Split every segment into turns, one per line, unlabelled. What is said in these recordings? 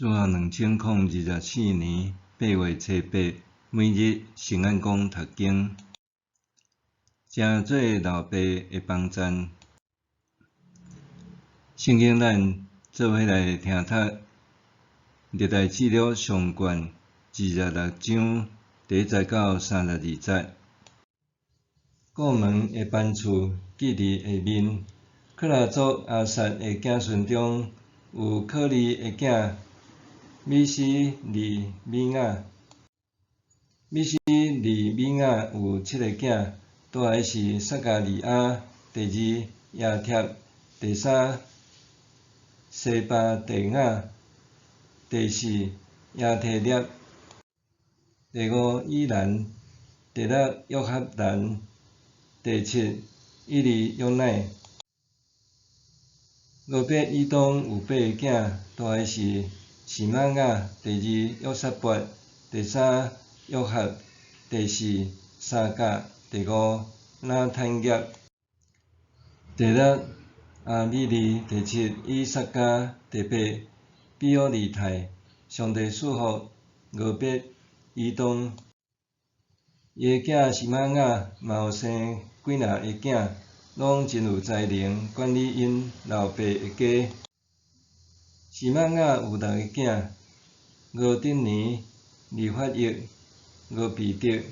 主後2024年8月初八，每日聖按講讀經，成做老爸的幫贊。聖經咱做伙來聽讀歷代志錄上卷26章第1節到32節。顧門的班次記佇下面。柯拉族亞薩的子孫中有可利的囝米斯利米雅，米斯利米雅有七个囝，大个是撒迦利亞，第二亞帖，第三西巴第雅，第四亞提臘，第五以蘭，第六約哈難，第七以利約乃。俄別以東有八个囝，大个是示瑪雅，第二約沙拔，第三約哈，第四沙甲，第五拿坦業，第六亞米利，第七以薩迦，第八比奧利泰。上帝賜福俄別以東，伊的囝示瑪雅嘛有生幾若个囝，攏真有才能，管理𪜶老爸的家。示瑪雅有六个囝：俄丁尼、利法益、俄備得、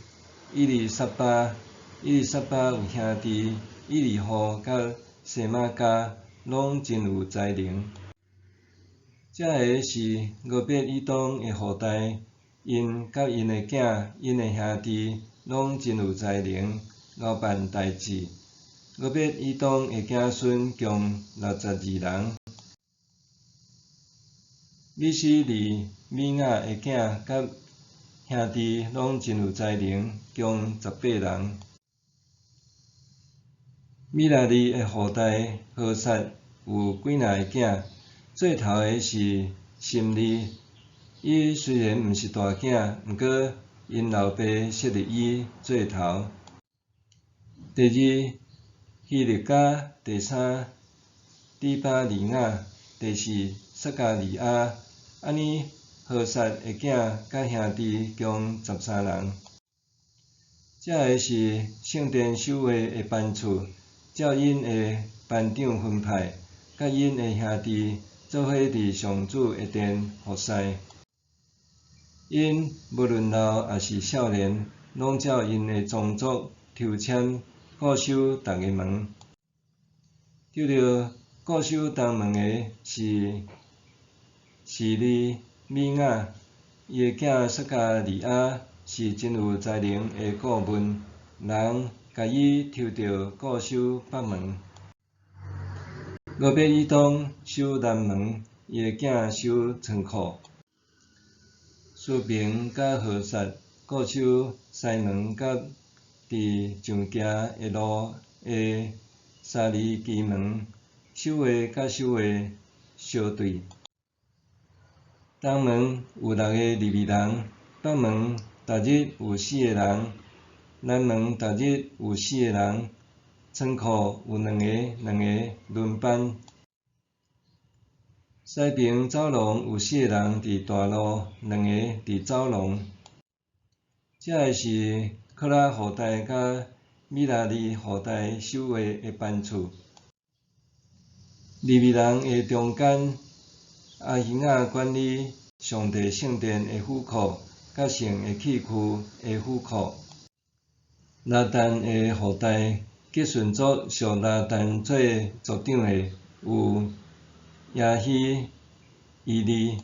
以利沙巴。以利沙巴有兄弟以利戶佮西瑪迦，攏真有才能。這个是俄別以東的後代，𪜶佮𪜶的囝、𪜶的兄弟，攏真有才能，𠢕辦代誌。俄別以東的子孫共62人。米斯利米雅的囝佮兄弟攏真有才能，共18人。米拉利的後代何撒有幾若个囝，最頭的是心利。伊雖然毋是大囝，毋過𪜶老爸設立伊做頭。第二希勒家，第三底巴利雅，第四撒迦利亞。按呢何撒的囝佮兄弟共13人。這个是聖殿守衛的班次，照𪜶的班長分派，佮𪜶的兄弟做伙佇上主的殿服侍。𪜶無論老抑是少年，攏照𪜶的宗族抽籤，固守逐个門。抽著固守東門的是示利米雅，伊的囝撒迦利亞是真有才能的顧問，人共伊抽著固守北門。俄別以東守南門，伊的囝守倉庫。書平佮何撒固守西門佮佇上行的路的沙利基門，守衛佮守衛相對。東門有六個利未人，北門逐日有四個人，南門逐日有四個人，倉庫有兩個兩個輪班。西爿走廊有四個人佇大路，兩個佇走廊。這个是柯拉後代佮米拉利後代守衛的班次。利未人的中間，亞希雅管理上帝聖殿的府庫，佮聖的器具的府庫。拉但的後代，吉順族屬拉但做族長的有耶希伊利。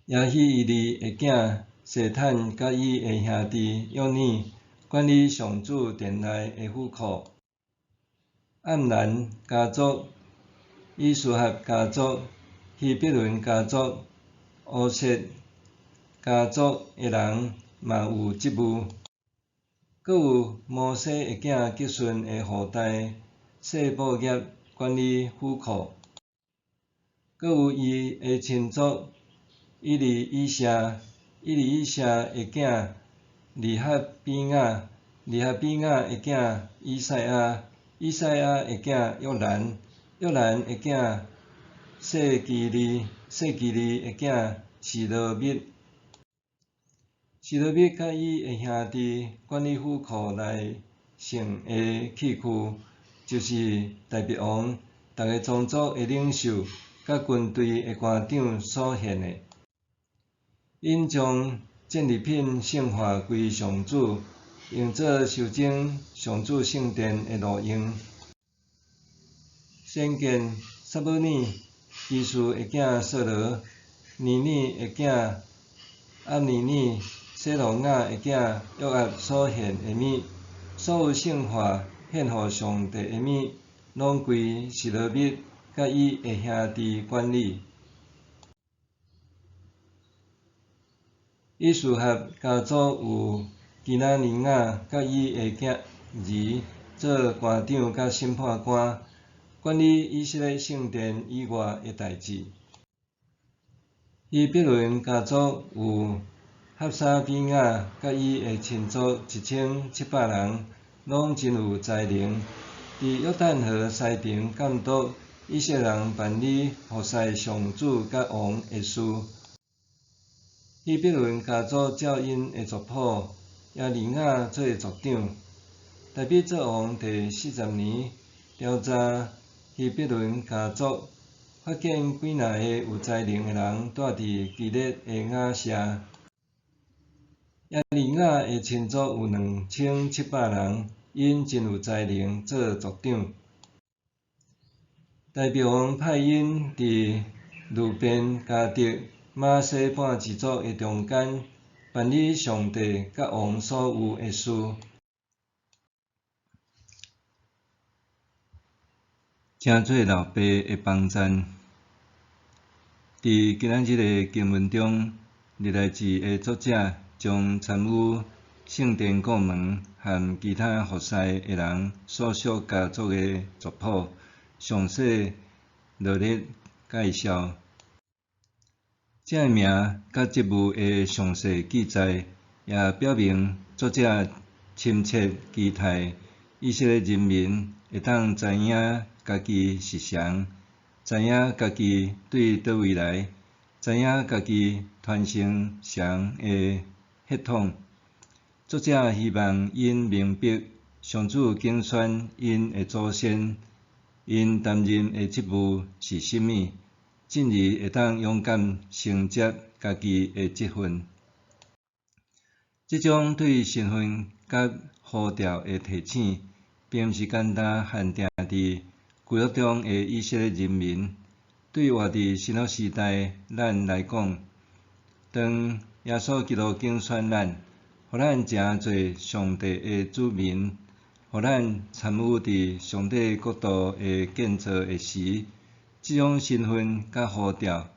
耶希伊利的囝西坦佮伊的兄弟約尼管理上主殿內的府庫。暗蘭家族、以斯合家族、希伯崙家族、烏設家族的人嘛有職務。閣有摩西的囝革順的後代細布業管理府庫。閣有伊的親族以利以謝，以利以謝的囝利哈比雅，利哈比雅的囝以賽亞，以賽亞的囝約蘭，約蘭的囝細基利，細基利的囝示羅密。示羅密佮伊的兄弟管理府庫內剩的器具，就是大別王逐个宗族的領袖佮軍隊的官長所獻的。𪜶將戰利品聖化歸上主，用做修整上主聖殿的路用。先見撒母耳、基士的囝掃羅、尼珥的囝押尼珥、洗魯雅的囝約押所獻的物，所有聖化獻予上帝的物，攏歸示羅密佮伊的兄弟管理。以斯合家族有基拿尼雅佮伊的囝兒做官長佮審判官，管理以色列聖殿以外的代誌。希伯崙家族有哈沙比雅佮伊的親族1700人，攏真有才能，佇約旦河西爿監督以色列人辦理服侍上主佮王的事。希伯崙家族照𪜶的族譜，耶利雅做族長。大衛做王第四十年，調查希伯崙家族，發現幾若個有才能的人蹛佇基列的雅舍。耶利雅的親族有2700人，𪜶真有才能，做族長。大衛王派𪜶佇流便、迦得、瑪拿西半支族的中間，辦理上帝佮王所有的事。請做老爸的幫贊。佇今仔日的經文中，歷來誌的作者將參與聖殿顧問和其他服侍的人所屬家族的族譜，詳細羅列介紹。這个名佮職務的詳細記載，也表明作者深切期待以色列人民會當知影家己是誰，知影家己對佗位來，知影家己傳承誰的血統。作者希望𪜶明白，上主揀選𪜶的祖先，𪜶擔任的職務是啥物。進而會當勇敢承接家己的職分。這種對身份佮呼召的提醒，並毋是干焦限定佇舊約中的以色列人民。對活佇新約時代咱來講，當耶穌基督揀選咱，予咱成做上帝的子民，予咱參與佇上帝國度的建造的時，這種身份佮呼召，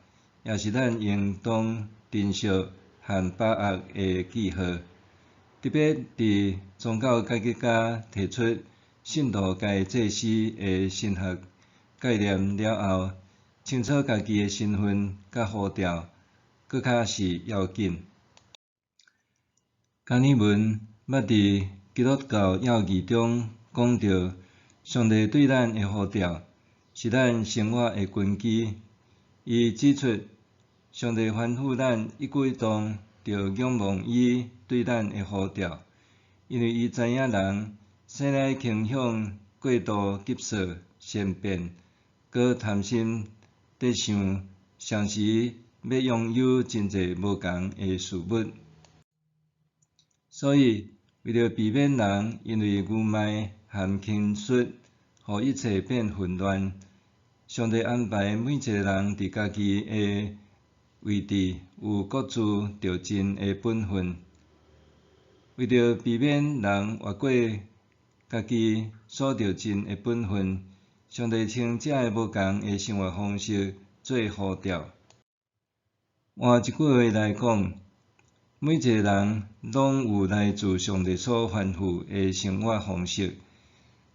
也是咱應當珍惜和把握的記號。特別佇宗教改革家提出信徒該祭司的神學概念了後，清楚家己的身份佮呼召，閣較是要緊。加爾文捌佇基督教要義中講著，上帝對咱的呼召，是咱生活的根基。伊指出，上帝吩咐咱一舉一動，著仰望伊對咱的呼召，因為伊知影人生來傾向過度急躁、善變，閣貪心地想，常時欲擁有真濟無仝的事物。所以，為著避免人因為愚昧和輕率，予一切變混亂，上帝安排每一個人佇家己的位置有各自著盡的本分。為著避免人越過家己所著盡的本分，上帝稱這个無仝的生活方式做呼召。換一句話來講，每一個人攏有來自上帝所吩咐的生活方式，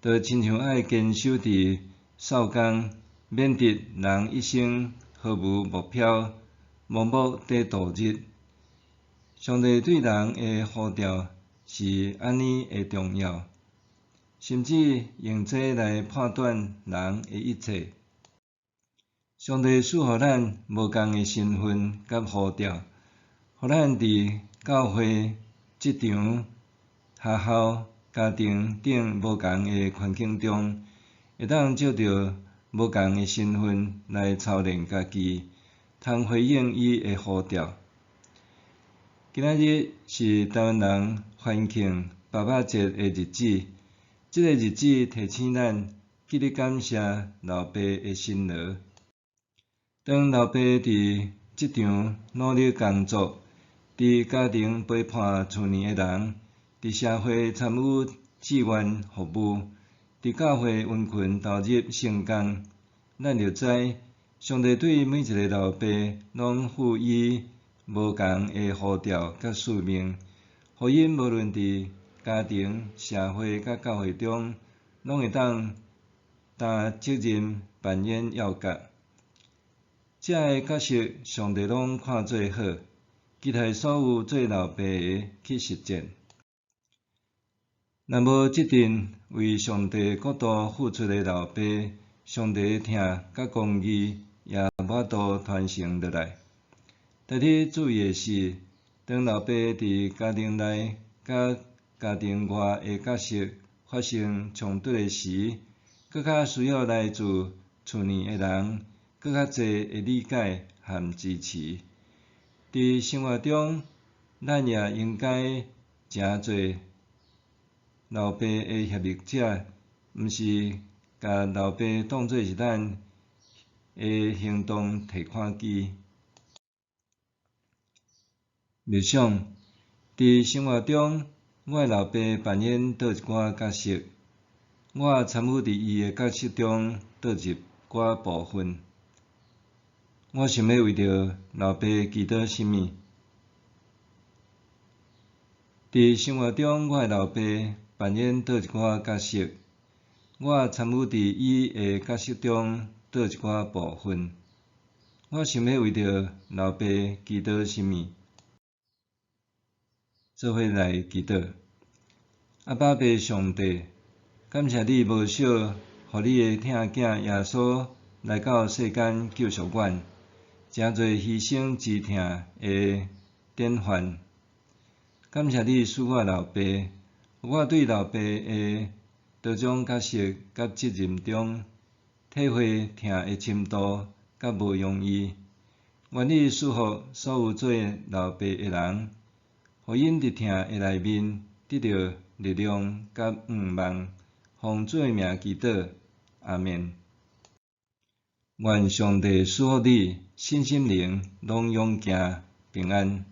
就親像愛堅守佇數工，免得人一生毫無目標，盲目地度日。上帝對人的呼召是按呢的重要，甚至用這來判斷人的一切。上帝賜予咱無仝的身份佮呼召，予咱佇教會、職場、學校、家庭等無仝的環境中，會當藉著無仝的身份來操練家己，通回應伊的呼召。今仔日是臺灣人歡慶爸爸節的日子，這個日子提醒咱記得感謝老爸的辛勞。當老爸佇職場努力工作，佇家庭陪伴厝內的人，佇社會參與志願服務，佇教會殷勤投入聖工，咱就知上帝對每一个老爸攏賦予無仝的呼召佮使命，予𪜶無論佇家庭、社會佮教會中，攏會當擔責任、扮演要角。這个角色，上帝攏看做好，期待所有做老爸的去實踐。若無這陣為上帝國度付出的老爸，上帝的疼佮公義也無法度傳承落來。值得注意的是，當老爸佇家庭內佮家庭外的角色發生衝突的時，閣較需要來自厝內的人閣較濟的理解和支持。佇生活中，咱也應該誠做老爸的協力者，毋是共老爸當做是咱的行動提款機。默想，佇生活中，我的老爸扮演佗一寡角色，我參與佇伊的角色中佗一寡部分。我想欲為著老爸祈禱啥物？佇生活中，我的老爸扮演佗一寡角色，我參與佇伊的角色中佗一寡部分。我想欲為著老爸祈禱啥物？做伙來祈禱。阿爸父上帝，感謝你無惜予你的疼囝耶穌來到世間救贖阮，成做犧牲之疼的典範。感謝你賜我老爸，予我對老爸的多種角色佮責任中，體會疼的深度佮無容易。願你賜福所有做老爸的人，予𪜶佇疼的內面得著力量佮向望。奉主的名祈禱，阿們。願上帝賜福你，身心靈攏勇健平安。